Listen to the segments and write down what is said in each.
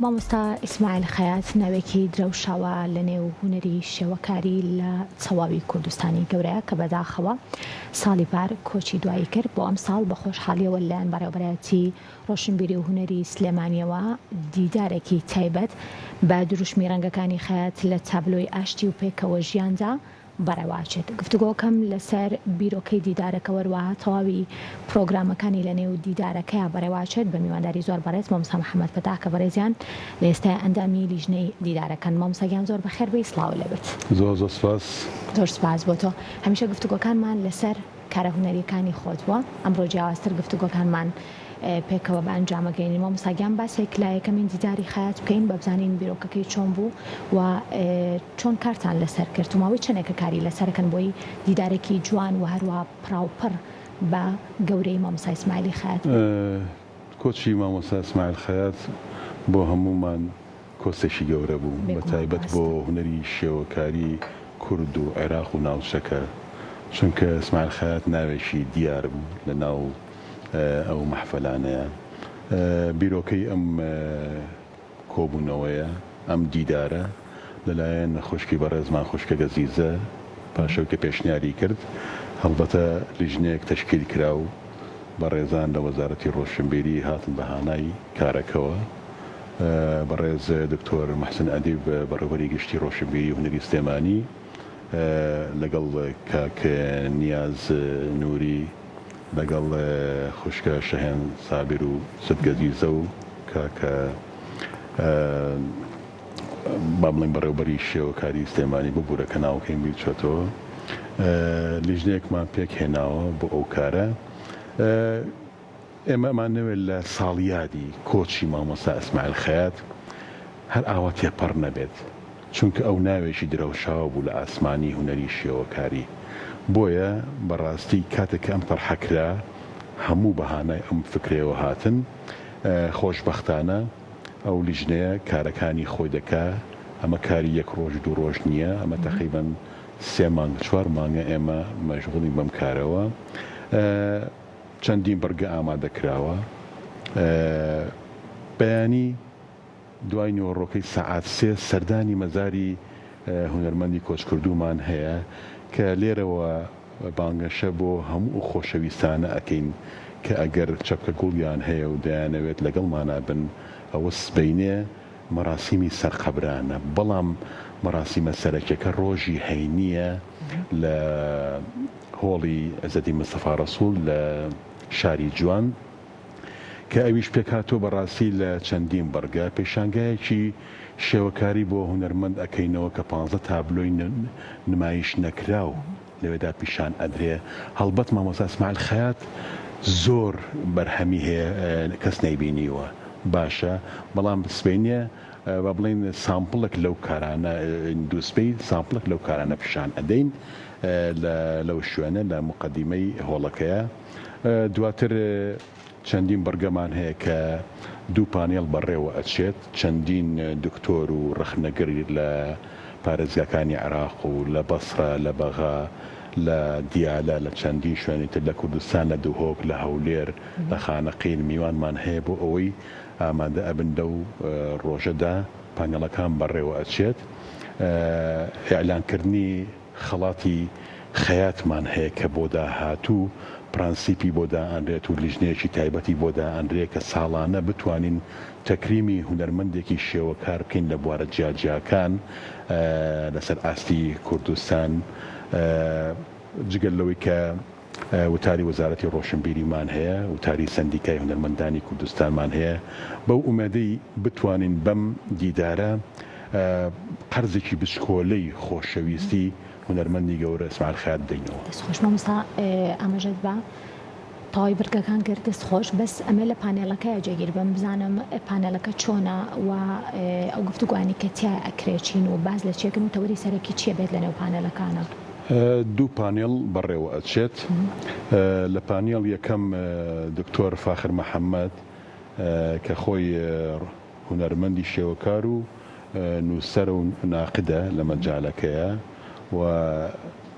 مامۆستا ئیسماعیل خەیات ناوێکی درەوشاوە لە نێو هونەری شێوەکاری لە تەواوی کوردستانی گەورەیە کە بەداخەوە ساڵی پار کۆچی دوایی کرد بۆ ئەمساڵ بە خۆشحاڵیەوە لەلایەن بەڕێوەبەرایەتی ڕۆشنبیری و هونەری سلێمانیەوە دیدارێکی تایبەت بە دروشمی ڕەنگەکانی خەیات لە تابلۆی ئاشتی و پێکەوە ژیاندا بەڕێوەئەچێت. گفتوگۆکەم لەسەر بیرۆکەی دیدارەکە وەروەها تەواوی پرۆگرامەکانی لەنێو دیدارەکەیا بەڕێوەئەچێت بە میوانداری زۆر بەڕێز مامۆستا محەمەد فەتاح کە بەڕێزیان لە ئێستایا ئەندامی لیژنەی دیدارەکەن. مامۆستا گیان زۆر بەخێر بێی سڵاوت لێبێت. زۆر زۆر سوپاس. زۆر سوپاس بۆ تۆ. هەمیشە گفتوگۆکانمان لەسەر کارە هونەریەکانی خۆت بووە، ئەمڕۆ جیاوازتر گفتوگۆکانمان پێکەوە بە ئەنجام ئەگەینین. مامۆستا گیان باسێک لە یەکەمین دیداری خەیات بکەین با بزانین بیرۆکەکەی چۆن بوو و چۆن کارتان لەسەر کرد و ماوەی چەندێکە کاری لەسەرەکەن بۆی دیدارێکی جوان و هەروەها پڕاوپڕ بە گەورەی مامۆستا ئیسماعیلی خەیات بێت؟ کۆچی مامۆستا ئیسماعیل خەیات بۆ هەموومان کۆستێکی گەورە بوو، بە بێگومان تایبەت بۆ ڕاستە. هونەری شێوەکاری کورد و عێراق و ناوچەکە، چونکە ئیسماعیل خەیات ناوێکی دیار بوو لە ناو ئەو مەحفەلانەیا. بیرۆکەی ئەم کۆبوونەوەیە، ئەم دیدارە لەلایەن خوشکی بەڕێزمان خوشکە گەزیزە پاشەوکە پێشنیاری کرد، هەڵبەتە لیژنەیەک تەشکیل کرا و بەڕێزان لە وەزارەتی ڕۆشنبیری هاتن بە هانای کارەکەوە. بەڕێز دکتۆر موحسن ئەدیب بەڕێوبەری گشتی ڕۆشنبیری و هونەری سلێمانی لەگەڵ کاک نیاز نوری لەگەڵ خوشکە شەهێن سابیر و ست گەزیزە و کاکە با بڵێین بەڕێوبەری شێوەکاری سلێمانی ببورە کە ناوەکەیم بیر چۆتەوە لیژنەیەکمان پێک هێناوە بۆ ئەو کارە. ئێمە ئەمانەوێت لە ساڵیادی کۆچی مامۆستا ئیسماعیل خەیات هەر ئاوا تێپەڕ نەبێت، چونکە ئەو ناوێکی درەوشاوە بوو لە ئاسمانی هونەری شێوەکاری، بۆیە بە ڕاستی کاتێک کە ئەم تەرحە کرا هەموو بە هانای ئەم فکرەیەوە هاتن، خۆشبەختانە ئەو لیژنەیە کارەکانی خۆی دەکا، ئەمە کاری یەک ڕۆژ دوو ڕۆژ نییە، ئەمە تەقریبەن سێ مانگ چوار مانگە ئێمە مەشغوڵین بەم کارەوە. چەندین بڕگە ئامادە کراوە. بەیانی دوای نیوەڕۆکەی سەعات سێ سەردانی مەزاری هونەرمەندی کۆچکردوومان هەیە کە لێرەوە بانگەشە بۆ هەموو ئەو خۆشەویستانە ئەکەین کە ئەگەر چەپکە گوڵیان هەیە و دەیانەوێت لەگەڵمانا بن ئەوە سبەینێ مەراسیمی سەرقەبرانە بەڵام مەراسیمە سەرەکیەکە ڕۆژی هەینیە لە هۆڵی عزەدین مستەفا ڕەسوڵ لە شاری جوان کە ئەویش پێکهاتووە بەڕاستی لە چەندین بڕگە، پێشانگایەکی شێوەکاری بۆ هونەرمەند ئەکەینەوە کە پانزە تابلۆی نمایش نەکراو لەوێدا پیشان ئەدرێ، هەڵبەت مامۆستا ئیسماعیل خەیات زۆر بەرهەمی هەیە کەس نەیبینیوە باشە، بەڵام سبەینێ با بڵێین سامپڵێک لەو کارانە دووسبەی سامپڵێک لەو کارانە پیشان ئەدەین لە لەو شوێنە لە موقەدیمەی هۆڵەکەیە دواتر چەندین بڕگەمان هەیە کە دوو پانێڵ بەڕێوە ئەچێت چەندین دکتۆر و ڕەخنەگر لە پارێزگاکانی عێراق و لە بەسرە لە بەغا لە دیالە لە چەندین شوێنی تر لە کوردستان لە دهۆک لە هەولێر لە خانەقین میوانمان هەیە بۆ ئەوەی ئامادە ئەبن لەو ڕۆژەدا پانێڵەکان بەڕێوە ئەچێت ئیعلان کردنی خەڵاتی خەیاتمان هەیە کە بۆ داهاتوو پرەنسیپی بۆ دائەنرێت و لیژنەیەکی تایبەتی بۆ دائەنرێ کە ساڵانە بتوانین تەکریمی هونەرمەندێکی شێوەکار بکەین لە بوارە جیاجیاکان لەسەر ئاستی کوردستان جگە لەوەی کە وتاری وەزارەتی ڕۆشنبیریمان هەیە، وتاری سەندیکای هونەرمەندانی کوردستانمان هەیە، بەو ئومێدەی بتوانین بەم دیدارە قەرزێکی بچکۆلەی خۆشەویستی هونەرمەندی گەورە ئیسماعیل خەیات بدەینەوە. دەست خۆش مامۆستا ئاماژەت بە تەواوی بڕگەکان کرد دەست خۆش بەس ئەمێ لە پانێڵەکەیا جێگیر بم بزانم پانێڵەکە چۆنە و ئەو گفتوگۆیانەی کە تیایا ئەکرێ چین و باس لە چیەکەن و تەوەری سەرەکی چیە بێت لەنێو پانێڵەکانا؟ دوو پانێڵ بەڕێوە ئەچێت، لە پانێڵ یەکەم دکتۆر فاخر محەمەد کە خۆی هونەرمەندی شێوەکار و نووسەر و ناقدە لە مەجالەکەیا و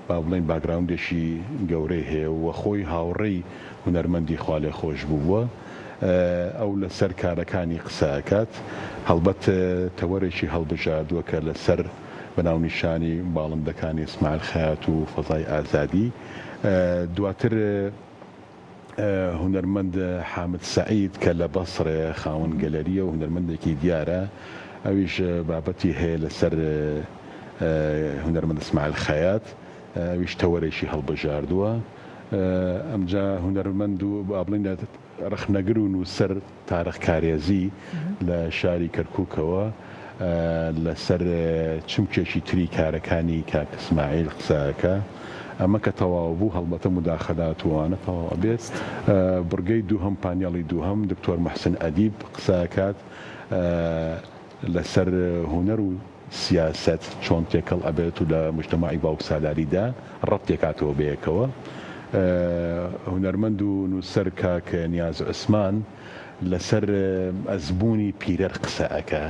با بڵێین باکگراوندێکی گەورەی هەیە و خۆی هاوڕێی هونەرمەندی خوالێخۆشبوو بووە. ئەو لەسەر کارەکانی قسە ئەکات، هەڵبەت تەوەرێکی هەڵبژاردووە کە لەسەر بە ناونیشانی باڵندەکانی ئیسماعیل خەیات و فەزای ئازادی. دواتر هونەرمەند حامد سەعید کە لە بەسڕەیە خاوەن گەلەرییە و هونەرمەندێکی دیارە، ئەویش بابەتی هەیە لەسەر هونەرمەند ئیسماعیل خەیات، ئەویش تەوەرێکی هەڵبژاردووە. ئەمجا هونەرمەند و با بڵێین ڕەخنەگر و نووسەر تارق کارێزی لە شاری کەرکووکەوە لەسەر چمکێکی تری کارەکانی کاک ئیسماعیل قسە ئەکا. ئەمە کە تەواو بوو هەڵبەتە موداخەلات و ئەوانە تەواو ئەبێت. بڕگەی دووهەم پانێڵی دووهەم دکتۆر موحسن ئەدیب قسە ئەکات لەسەر هونەر و سیاسەت چۆن تێکەڵ ئەبێت و لە موجتەمەعی باوکسالاریدا ڕەبتێکاتەوە بەیەکەوە. هونەرمەند و نووسەر کاک نیاز عوسمان لەسەر ئەزموونی پیرەر قسە ئەکا.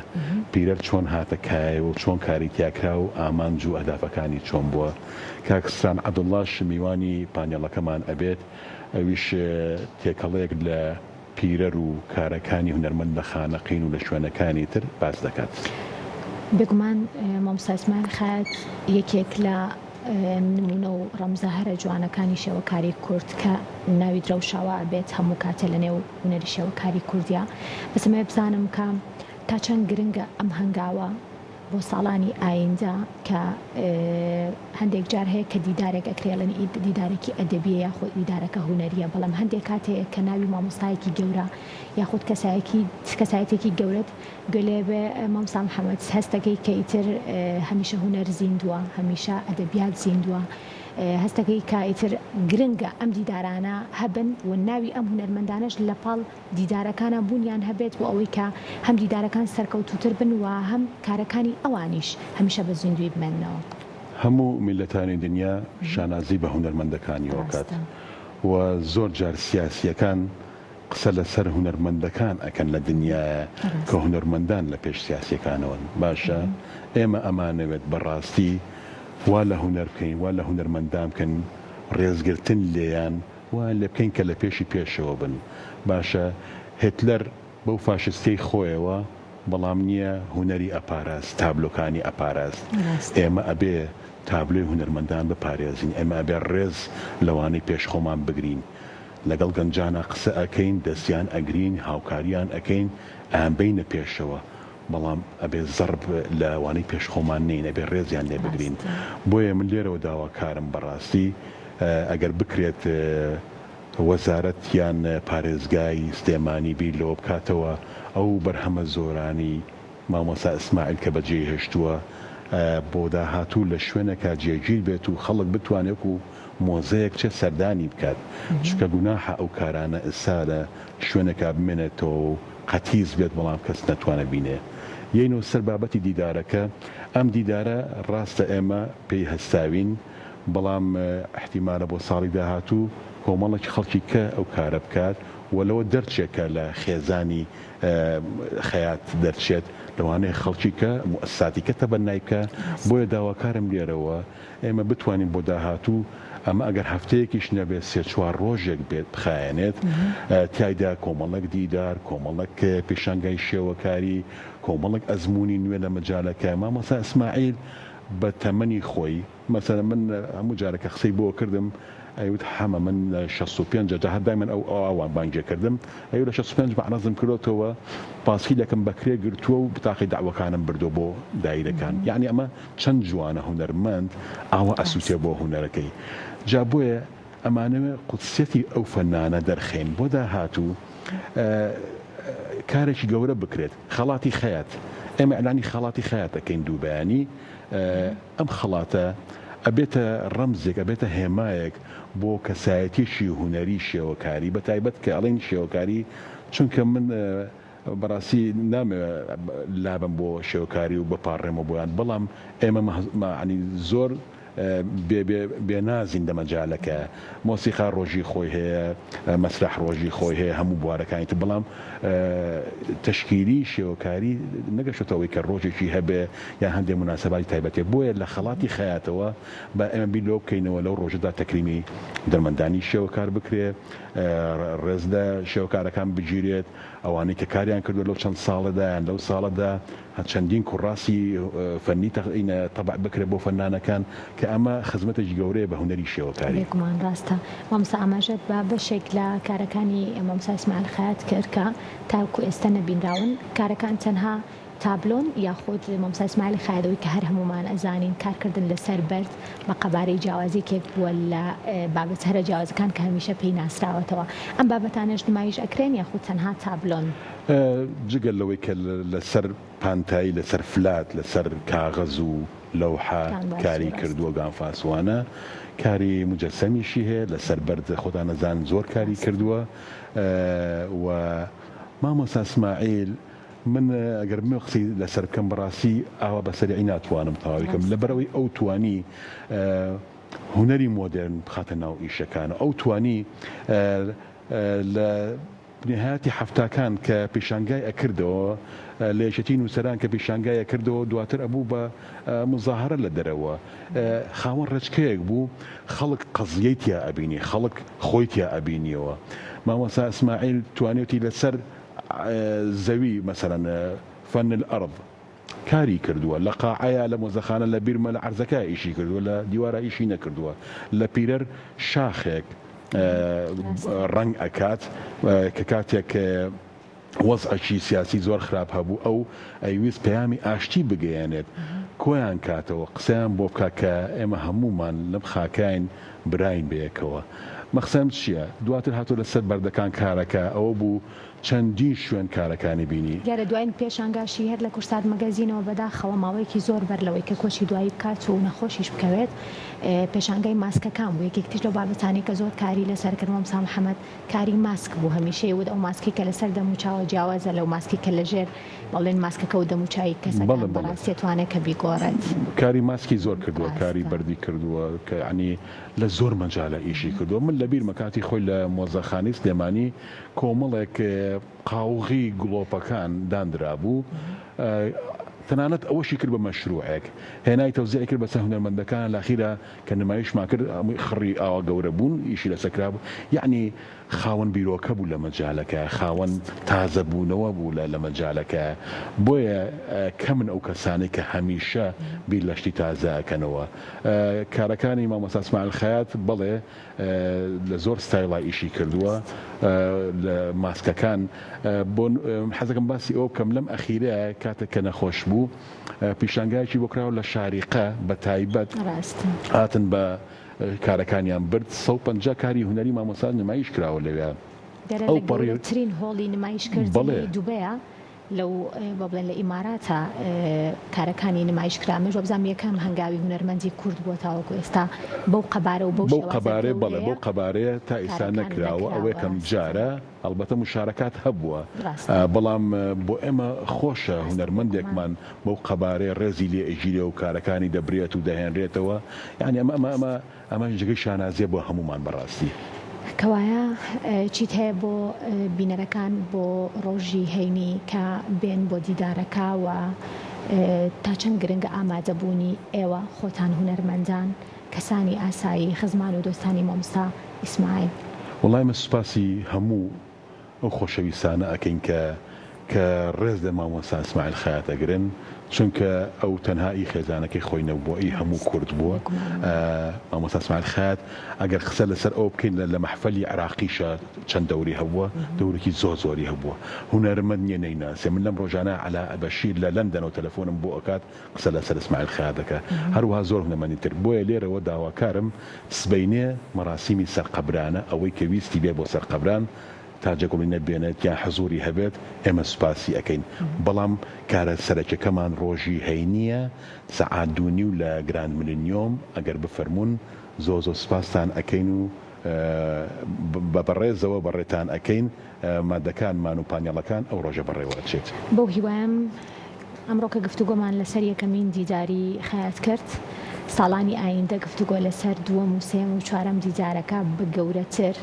پیرەر چۆن هاتە کایەوە و چۆن کاری تیا کرا و ئامانج و ئەهدافەکانی چۆن بووە. کاک ستران عەبدوڵڵاش میوانی پانێڵەکەمان ئەبێت. ئەویش تێکەڵەیەک لە پیرەر و کارەکانی هونەرمەند لە خانەقین و لە شوێنەکانی تر باس دەکات. بێگومان مامۆستا ئیسماعیل خەیات یەکێک لە نموونە و ڕەمزە هەرە جوانەکانی شێوەکاری کورد کە ناوی درەوشاوە ئەبێت هەموو کاتێ لە نێو هونەری شێوەکاری کوردیا. بەس ئەمەوێ بزانم کە تا چەند گرنگە ئەم هەنگاوە بۆ ساڵانی ئایندە کە هەندێک جار هەیە کە دیدارێک ئەکرێ ئەڵێن ئی دیدارێکی ئەدەبیە یاخود دیدارەکە هونەریە بەڵام هەندێک کات هەیە کە ناوی مامۆستایەکی گەورە یاخود کەسایەکی کەسایەتێکی گەورەت گوێ لێ بێ مامۆستا محەمەد هەستەکەی کە ئیتر هەمیشە هونەر زیندووە هەمیشە ئەدەبیات زیندووە هەستەکەی کە ئیتر گرنگە ئەم دیدارانە هەبن و ناوی ئەم هونەرمەندانەش لەپاڵ دیدارەکانا بوونیان هەبێت بۆ ئەوەی کە هەم دیدارەکان سەرکەوتووتر بن و هەم کارەکانی ئەوانیش هەمیشە بە زیندووی بمێننەوە. هەموو میللەتانی دنیا شانازی بە هونەرمەندەکانیەوە کات ڕاستە. و زۆر جار سیاسیەکان قسە لە سەر هونەرمەندەکان ئەکەن لە دنیایە کە ڕاستە. هونەرمەندان لە پێش سیاسیەکانەوەن باشە ئێمە ئەمانەوێت بە ڕاستی وا لە هونەر بکەین وا لە هونەرمەندان بکەن ڕێزگرتن لێیان وایان لێ بکەین کە لە پێشی پێشەوە بن. باشە هێتلەر بەو فاشستیەی خۆیەوە بەڵام نیە هونەری ئەپاراست تابلۆکانی ئەپاراست. ڕاستە. ئێمە ئەبێ تابلۆی هونەرمەندان بپارێزین ئێمە ئەبێ ڕێز لەوانەی پێش خۆمان بگرین. لەگەڵ گەنجانا قسە ئەکەین دەستیان ئەگرین هاوکاریان ئەکەین ئەیانبەینە پێشەوە بەڵام ئەبێ زەڕب لە وانەی پێش خۆمان نەین ئەبێ ڕێزیان لێ بگرین ڕاستە. بۆیە من لێرەوە داواکارم بەڕاستی ئەگەر بکرێت وەزارەت یان پارێزگای سلێمانی بیر لەوە بکاتەوە ئەو بەرهەمە زۆرانەی مامۆستا ئیسماعیل کە بەجێی هێشتووە بۆ داهاتوو لە شوێنێکا جێگیر بێت و خەڵک بتوانێت وەکو مۆزەیەک بچێت سەردانی بکات چونکە گوناحە ئەو کارانە ئێستا لە شوێنێکا بمێنێتەوە و قەتیس بێت بەڵام کەس نەتوانێت بینێ. یەینەوە سەر بابەتی دیدارەکە، ئەم دیدارە ڕاستە ئێمە پێی هەستاوین بەڵام ئیحتیمالە بۆ ساڵی داهاتوو کۆمەڵێک خەڵکی کە ئەو کارە بکات و لەوە دەرچێت کە لە خێزانی خەیات دەرچێت لەوانەیە خەڵکی کە موئەسساتی کە تەبەنای بکا بۆیە داواکارم لێرەوە ئێمە بتوانین بۆ داهاتوو ئەمە ئەگەر هەفتەیەکیش نەبێت سێ چوار ڕۆژێک بێت بخایەنێت تیایدا کۆمەڵێک دیدار کۆمەڵێک پیشانگای شێوەکاری کۆمەڵێک ئەزموونی نوێ لە مەجالەکە مامۆستا ئیسماعیل بە تەمەنی خۆی مەسەلەن من هەموو جارێک کە قسەی بۆ کردم ئەیوت حەمە من لە 65 جا هەر دایمەن ئەو ئەوان بانگێ کردم ئەیوت لە 65 مەعرەزم کردۆتەوە پاسکیلێکم بەکرێ گرتووە و بتاقی دەعوەکانم بردووە بۆ دایرەکان یەعنی ئەمە چەند جوانە هونەرمەند ئاوا ئەسوتێ بۆ هونەرەکەی جا بۆیە ئەمانەوێ قودسیەتی ئەو فەنانە دەرخەین بۆ داهاتوو کارێکی گەورە بکرێت خەڵاتی خەیات ئێمە ئیعلانی خەڵاتی خەیات ئەکەین دوو بەیانی ئەم خەڵاتە ئەبێتە ڕەمزێک ئەبێتە هێمایەک بۆ کەسایەتیەکی هونەری شێوەکاری بەتایبەت کە ئەڵێین شێوەکاری چونکە من بەڕاستی نامەوێ لابەم بۆ شێوەکاری و بپاڕێمەوە بۆیان بەڵام ئێمە مەعنی زۆر. بێ بێ بێ نازین لە مەجالەکە مۆسیقا ڕۆژی خۆی هەیە مەسرەح ڕۆژی خۆی هەیە هەموو بوارەکانی تر بەڵام تەشکیلی شێوەکاری نەگەشتۆتە ئەوەی کە ڕۆژێکی هەبێ یان هەندێ موناسەباتی تایبەتێ بۆیە لە خەڵاتی خەیاتەوە با ئێمە بیر لەوە بکەینەوە لەو ڕۆژەدا تەکریمی هونەرمەندانی شێوەکار بکرێ ڕێز لە شێوەکارەکان بگیرێت ئەوانەی کە کاریان کردووە لەو چەند ساڵەدا یان لەو ساڵەدا چەندین کوڕاسی فەنی تەبع بکرێت بۆ فەنانەکان کە ئەمە خزمەتێکی گەورەیە بە هونەری شێوەکاری. بێگومان ڕاستە مامۆستا ئاماژەت بە بەشێک لە کارەکانی مامۆستا ئیسماعیل خەیات کرد کە تاکو ئێستا نەبینراون کارەکان تەنها تابلۆن یاخود مامۆستا ئیسماعیل خەیات ئەوەی کە هەر هەموومان ئەزانین کارکردن لەسەر بەرد بە قەبارەی جیاواز یەکێک بووە لە بابەتە هەرە جیاوازەکان کە هەمیشە پێی ناسراوەتەوە ئەم بابەتانەش نمایش ئەکرێن یاخود تەنها تابلۆن؟ جگە لەوەی کە لەسەر پانتایی لەسەر flat لەسەر کاغەز و لەوحە کاری کردووە گانفاسوانە کاری موجەسەمیشی هەیە لەسەر بەرد خۆتان ئەزانن زۆر کاری کردووە و مامۆستا سماعیل من ئەگەر بمەوێ قسەی لەسەر بکەم بەڕاستی ئاوا بە سەریعی ناتوانم تەواوی کەم لەبەرئەوەی ئەو توانی هونەری مۆدێرن بخاتە ناو ئیشەکان ئەو توانی لە نهایەتی حەفتاکان کە پیشانگای ئەکردەوە لە یەکێتی نووسەران کە پیشانگای ئەکردەوە دواتر ئەبوو بە مزاهرە لە دەرەوە خاوەن ڕێچکەیەک بوو خەڵک قەزیەی تیا ئەبینی خەڵک خۆی تیا ئەبینیەوە مامۆستا ئیسماعیل توانیوتی لەسەر زەوی مەسەلەن فن الارض کاری کردووە لە قاعەیا لە مۆزەخانە لە بیرمە لە عەرزەکە ئیشی کردووە لە دیوارا ئیشی نەکردووە لە پیرەر شاخێک ڕەنگ ئەکات کە کاتێک وەزعێکی سیاسی زۆر خراپ هەبوو ئەو ئەیویست پەیامی ئاشتی بگەیەنێت کۆیان کاتەوە قسەیان بۆ بکا کە ئێمە هەموومان لەم خاکاین براین بەیەکەوە مەخسەم چیە دواتر هاتوە لەسەر بەردەکان کارەکە ئەوە بوو چەندین شوێن کارەکانی بینی. دیارە دواین پێشانگاشی هەر لە کورسات مەگەزینەوە بەداخەوە ماوەیەکی زۆر بەر لەوەی کە کۆچی دوایی بکات و نەخۆشیش بکەوێت پێشانگای ماسکەکان بوو یەکێکتریش لەو بابەتانەی کە زۆر کاری لەسەر کرد مامۆستا محەمەد کاری ماسک بوو هەمیشە ئەیوت ئەو ماسکەی کە لەسەر دەموچاوە جیاوازە لەو ماسکەی کە لەژێر بەڵێن ماسکەکە و دەموچاوی کەسەکان بەڵێ بەڵێ. بەڕاستی ئەتوانێت کە بیگۆڕێت. کاری ماسکی زۆر کردووە کاری ڕاستە. بەردی کردووە کە یەعنی لە زۆر مەجالە ئیشی کردووە من لەبیرمە کاتی خۆی لە مۆزەخانەی سلێمانی کۆمەڵێک قاوغی گڵۆپەکان داندرابوو تەنانەت ئەوەشی کرد بە مەشروعێک هێنای تەوزیعی کرد بەسەر هونەرمەندەکان لاخیرا کە نمایشمان کرد هەمووی خڕی ئاوا گەورە بوون ئیشی لەسەر کرابوو یەعنی خاوەن بیرۆکە بوو لە مەجالەکە خاوەن تازە بوونەوە بوو لە لە مەجالەکە بۆیە کەمن ئەو کەسانەی کە هەمیشە بیر لە شتی تازە ئەکەنەوە کارەکانی مامۆستا اسماعیل خەیات بەڵێ لە زۆر ستایڵا ئیشی کردووە لە ماسکەکان بۆ حەزەکەم باسی ئەوە بکەم لەم ئەخیرە کاتێک کە نەخۆش بوو پیشانگایەکی بۆ کراوە لە شاریقە بە تایبەت هاتن بە کارەکانیان برد 150 کاری هونەری مامۆستا نمایش کراوە لەوێ دیارە لە گەورەترین هۆڵی نمایشکردنی دوبەیە لەو با بڵێن لە ئیماراتە کارەکانی نمایش کرا ئەمەش وابزانم یەکەم هەنگاوی هونەرمەندی کورد بووە تاوەکو ئێستا بەو قەبارە و بەو بەو شێوازە قەبارەیە بەڵێ گەورەیە بەو قەبارەیە تا ئیستا کارەکان نەکراوە ئەوە نەکراوە یەکەم ڕاستە. جارە ئەڵبەتە موشارەکات هەبووە ڕاستە. بەڵام بۆ ئێمە خۆشە ڕاستە بێگومان. هونەرمەندێکمان بەو قەبارەیە ڕێزی لێ ئەگیرێ و کارەکانی دەبرێت و دەهێنرێتەوە یانی ئەمە ئەمە ئەمە ئەمەش جێگەی شانازیە بۆ هەموومان بەڕاستی. کەوایە چیت هەیە بۆ بینەرەکان بۆ ڕۆژی هەینی کە بێن بۆ دیدارەکە و تا چەند گرنگە ئامادەبوونی ئێوە خۆتان هونەرمەندان کەسانی ئاسایی خزمان و دۆستانی مامۆستا ئیسماعیل؟ وەڵای من سوپاسی هەموو ئەو خۆشەویستانە ئەکەین کە کە ڕێز لە مامۆستا ئیسماعیل خەیات ئەگرن چونکە ئەو تەنها ئی خێزانەکەی خۆی نەبووە ئی هەموو کورد بووە مامۆستا ئیسماعیل خەیات ئەگەر قسە لەسەر ئەوە بکەین لە مەحفەلی عێراقیشا چەند دەوری هەبووە دەورێکی زۆر زۆری هەبووە هونەرمەند نیە نەیناسێ من لەم ڕۆژانە عەلا بەشیر لە لەندەنەوە تەلەفۆنم بۆ ئەکات قسە لەسەر ئیسماعیل خەیات دەکات هەروەها زۆر هونەرمەندی تر بۆیە لێرەوە داواکارم سبەینێ مەراسیمی سەرقەبرانە ئەوەی کە ویستی بێ بۆ سەرقەبران تاجەگوڵینە بێنێت یان حزوری هەبێت ئێمە سوپاسی ئەکەین بەڵام کارە سەرەکیەکەمان ڕۆژی هەینیە سەعات دوونیو لە گراند ملینیۆم ئەگەر بفەرموون زۆر زۆر سوپاستان ئەکەین و بە بەڕێزەوە بەڕێتان ئەکەین مادەکانمان و پانێڵەکان ئەو ڕۆژە بەڕێوە ئەچێت. بەو هیوایەم ئەمڕۆ کە گفتوگۆمان لەسەر یەکەمین دیداری خەیات کرد. ساڵانی ئایندە گفتوگۆ لەسەر دووەم و سێیەم و چوارەم دیدارەکە بە گەورەتر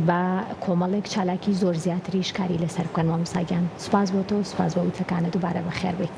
بە کۆمەڵێک چالاکی زۆر زیاتریش کاری لەسەر بکەن مامۆستا گیان سوپاس بۆ تۆ سوپاس بۆ وتەکانت دووبارە بەخێربێی.